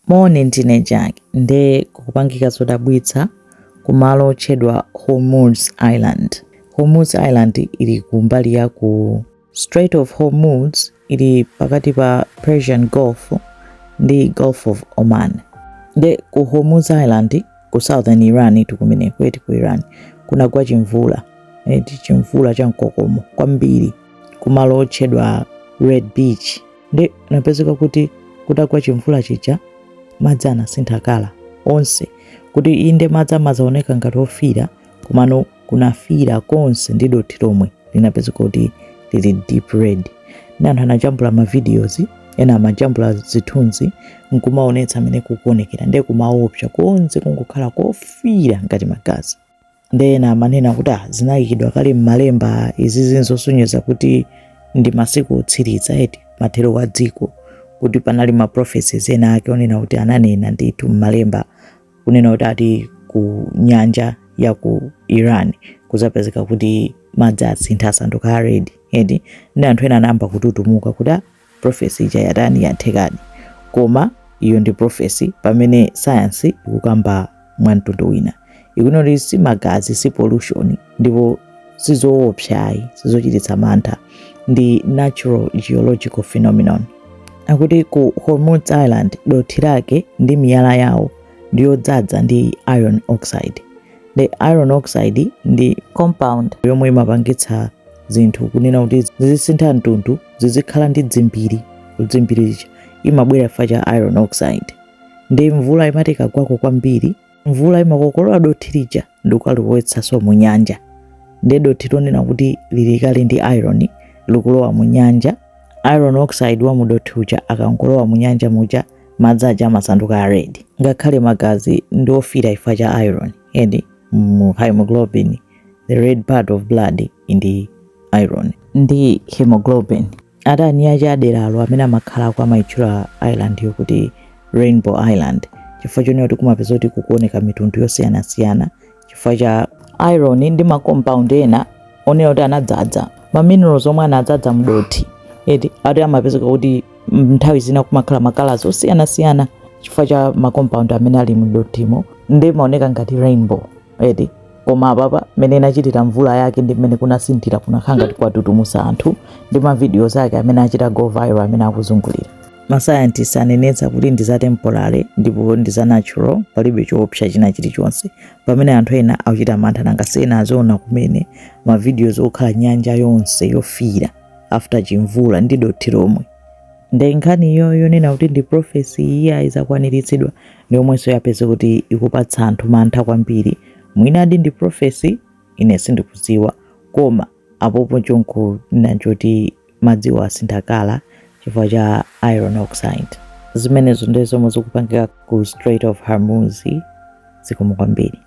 Moni, ndine Jack. Nde kukupangika zodabwitsa kumalo otchedwa Hormuz Island. Hormuz Island ili kumbali ya ku Strait of Hormuz, ili pakati pa Persian Gulf ndi Gulf of Oman. Nde ku Hormuz Island ku southern Iran tikumeneko eti, ku Iran kunagwa chimvula eti, chimvula cha mkokomo kwambiri kumalo otchedwa Red Beach. Nde napezeka kuti kutagwa chimvula chija, madzi anasintha colour onse, kuti inde madzi amazaoneka ngati ofira, komano kunafira konse ndi dothi lomwe linapezeka kuti lili deep red. Ndi anthu anajambula ma videos, ena amajambula zithunzi nkumaonetsa amene kukuonekera. Ndiye kumaopsa konse, kungokhala kofira ngati magazi. Ndi ena amanena kuti ah, zinayikidwa kale m'malemba izi, zinzosonyeza kuti ndi masiku otsiriza eti, mathero wa dziko, kuti panali ma prophecies ena ake onena kuti ananena ndithu m'malemba kunena kuti ati ku nyanja ya ku Iran kuzapezeka kuti madzi asintha, asanduka a red eti. Ndi anthu ena anayamba kututumuka kuti ah, prophecy ija yatani, yathekadi. Koma iyo ndi prophecy, pamene science ikukamba mwamtundu wina, ikunena kuti si magazi, si pollution, ndipo sizoopsa ayi, sizochititsa mantha, ndi natural geological phenomenon. Akuti ku Hormuz Island dothi lake ndi miyala yawo ndiyodzaza ndi iron oxide. The iron oxide ndi compound yomwe imapangitsa zinthu kunena kuti zizisintha mtundu, zizikhala ndi dzimbiri. Dzimbiri lija imabwera chifukwa cha iron oxide. Ndi mvula imati ikagwako kwambiri, mvula imakokolola dothi lija ndikukalowetsanso mu nyanja. Ndi dothi lonena kuti lili kale ndi iron likulowa mu nyanja, iron oxide wa mudothi uja akangolowa mu nyanja muja, madzi aja amasanduka a red. Ngakhale magazi ndi ofira chifukwa cha iron edi, mu hemoglobin, the red part of blood ndi iron, ndi hemoglobin. Atani achi aderalo amene amakhalako amayitchula island yo kuti Rainbow Island, chifukwa chonena kuti kumapeza kuti kukuoneka mitundu yosiyanasiyana chifukwa cha iron ndi ma compound ena onena kuti anadzadza ma minerals omwe anadzadza mdothi eti. Ati amapezeka kuti nthawi zina kumakhala ma colours osiyanasiyana chifukwa cha ma compound amene ali mdothimo, ndi maoneka ngati rainbow eti. Koma apapa mmene inachitira mvula yake ndi mmene kunasinthira, kunakhala ngati kwatutumusa anthu ndi ma videos ake amene achita go viral amene akuzungulira. Ma scientists anenetsa kuti ndi za temporary ndipo ndi za natural, palibe choopsa china chilichonse, pamene anthu ena akuchita mantha. Nanga sena aziona kumene ma videos okhala nyanja yonse yofira after chimvula ndi dothi lomwe. Ndi nkhani iyo yonena kuti ndi prophecy iya izakwaniritsidwa ndi omwenso yapeza kuti ikupatsa anthu mantha kwambiri. Mwinadi ndi prophecy, ine sindikudziwa, koma apopo chonkunena choti madziwo asintha colour chifukwa cha iron oxide. Zimenezo ndi zomwe zikupangika ku Strait of Hormuz. Zikomo kwambiri.